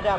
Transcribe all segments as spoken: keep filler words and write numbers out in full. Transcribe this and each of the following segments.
Jangan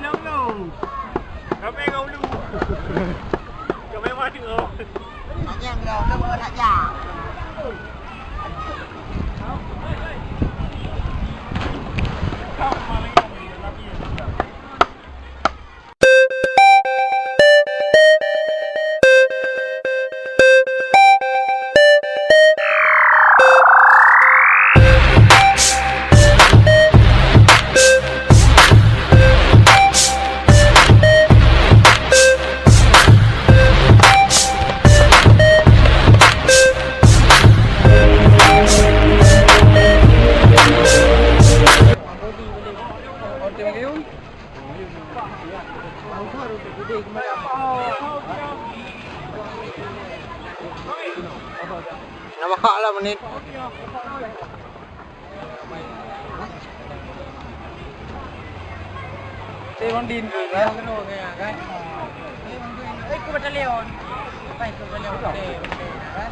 dulu. Kami nggak dulu. Kami maju. Hanya belum, belum nak jak. Nama kak lah menit. Eh, Bang Din tu, kan? Eh, ku batalion. Baik, ku batalion. Okey, okey, kan?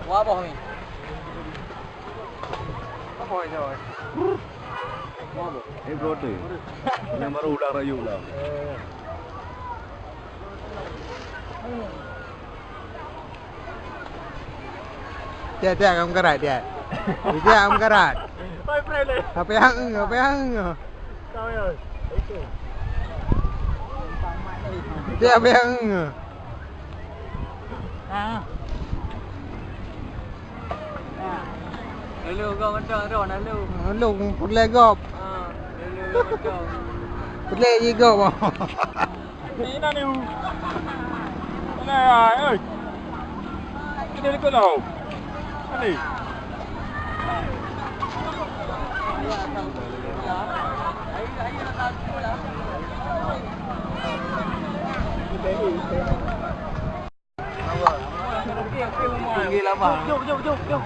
Wah, boh ni. Apa itu? Eh, bro tu. Yang baru udah rayu lah. Tiap, tiap, kamu kerat, tiap. Tiap, kamu kerat. Oi, pray leh. Apa yang, apa yang? Tahu ya? Itu. Tiap, apa yang? Ah. Lalu kau macam tu, lalu. Lalu, pulai gop. Ah, lalu kau macam. Pulai je gop. Ni na ni. Ni ai, oi. Kita ikut tau. Ni. Tinggi lah, bang. Jom, jom, jom, jom.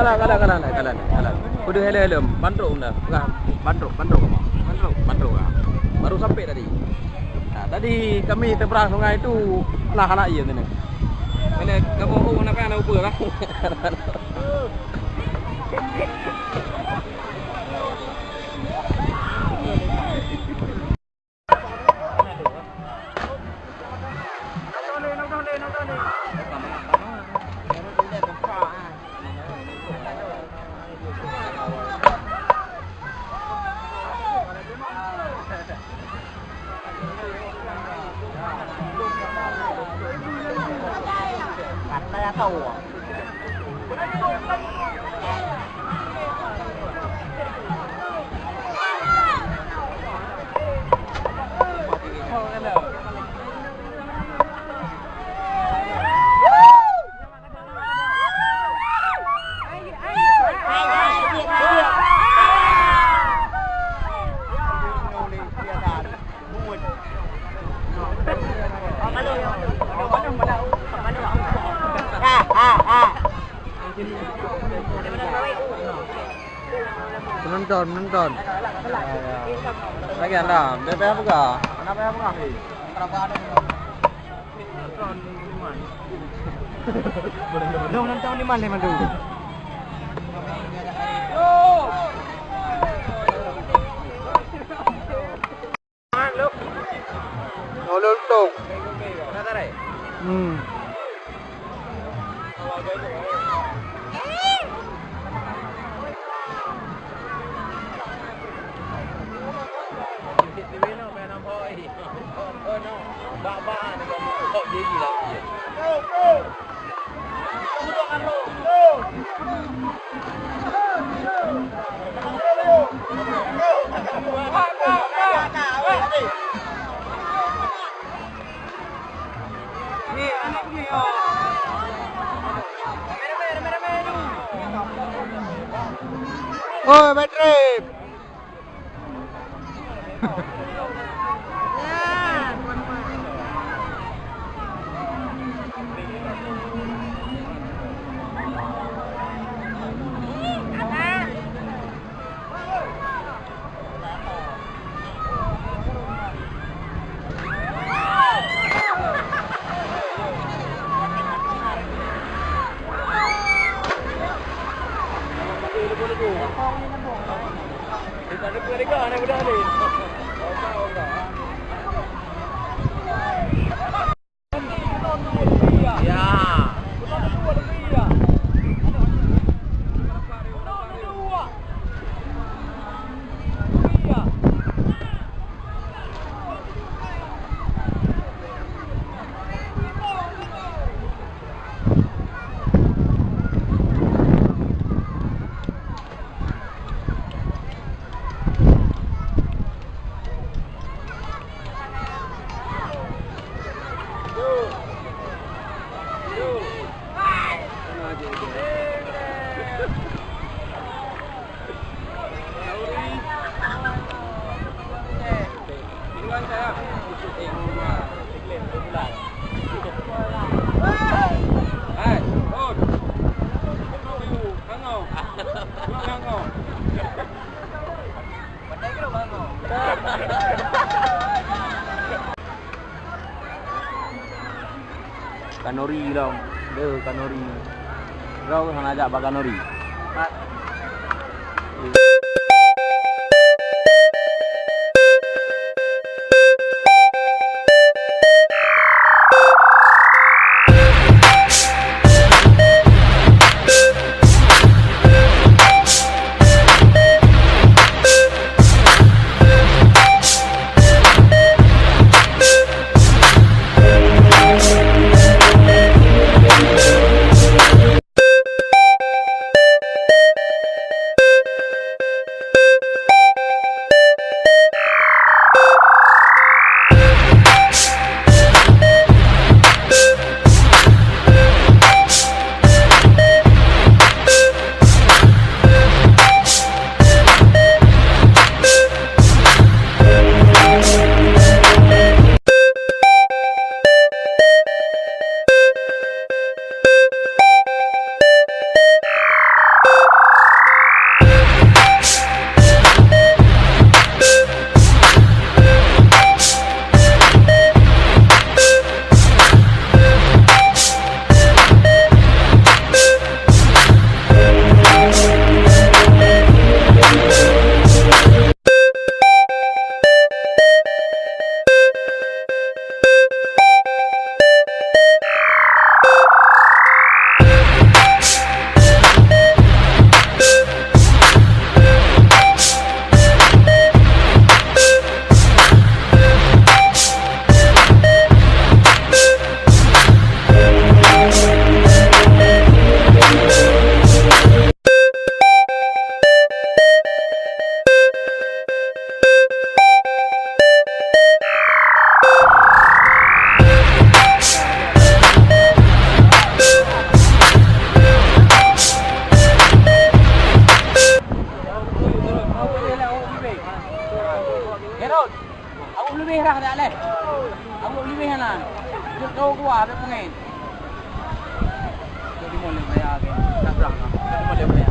Kalah, kalah, kalah, kalah, kalah. Udah helem, helem. Bandrok dah. Pegang. Bandrok, bandrok apa? Bandrok. Bandrok ah. Baru sampai tadi. Nah, tadi kami seberang sungai itu lah anak iya tu ni. Bila kamu, oh, nak apa, nak apa lah? Penonton, penonton. Lagi anda, B P apa kah? Kenapa apa kah? Belum nonton di mana, Madu? Ulôn tông. Hmm. Oi, Patrick. Kanuri lom, le kanuri. Droe hana jak bak kanuri. Herod, awak leubeh dah dak leh. Awak leubeh hana. Jeuet keu gua habéh peungén. Jeuet dimulai maya ke. Tak berang. Jeuet dimulai maya.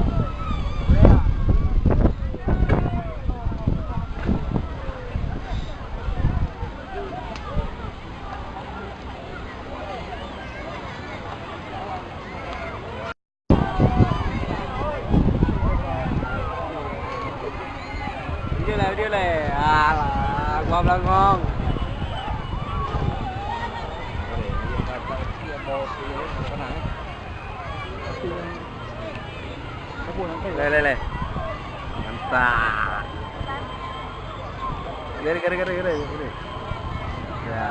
Video leh, video leh. Alah, gua belangong. Leh, leh, leh. Mantap. Gere, gere, gere, gere, gere. Ya.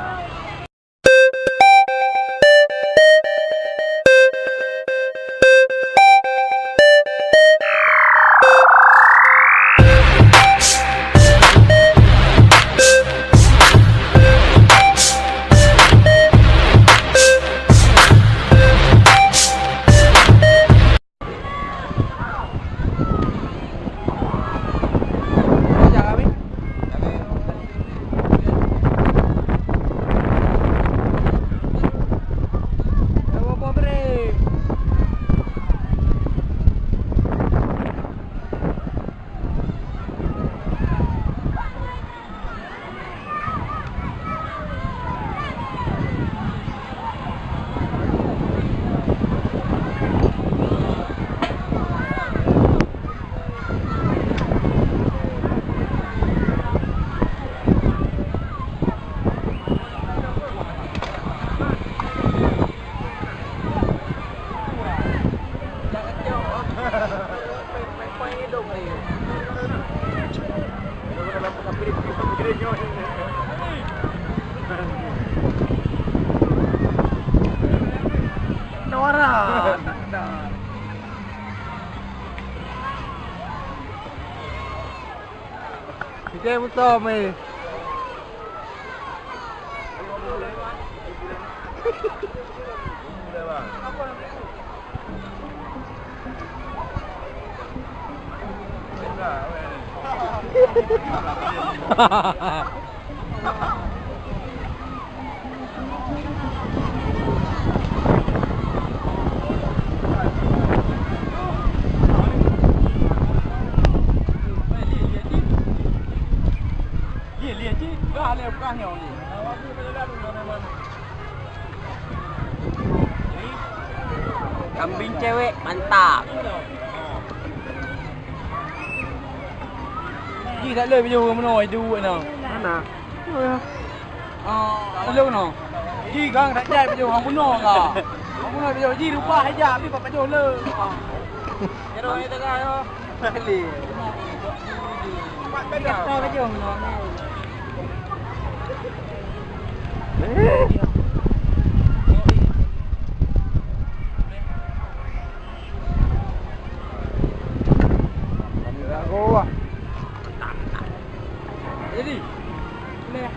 Noara. Kita betul, meh. Kambing cewek mantap. Jih tak le bijou meunoe itu na. Mana? Oh ya. Ah, le meunoe. Jih gang tak jai bijou hang bunoe ka. Hang bunoe bijou jih rubah aja tapi bak bijou le. Kira orang tengah yo. Jadi, boleh.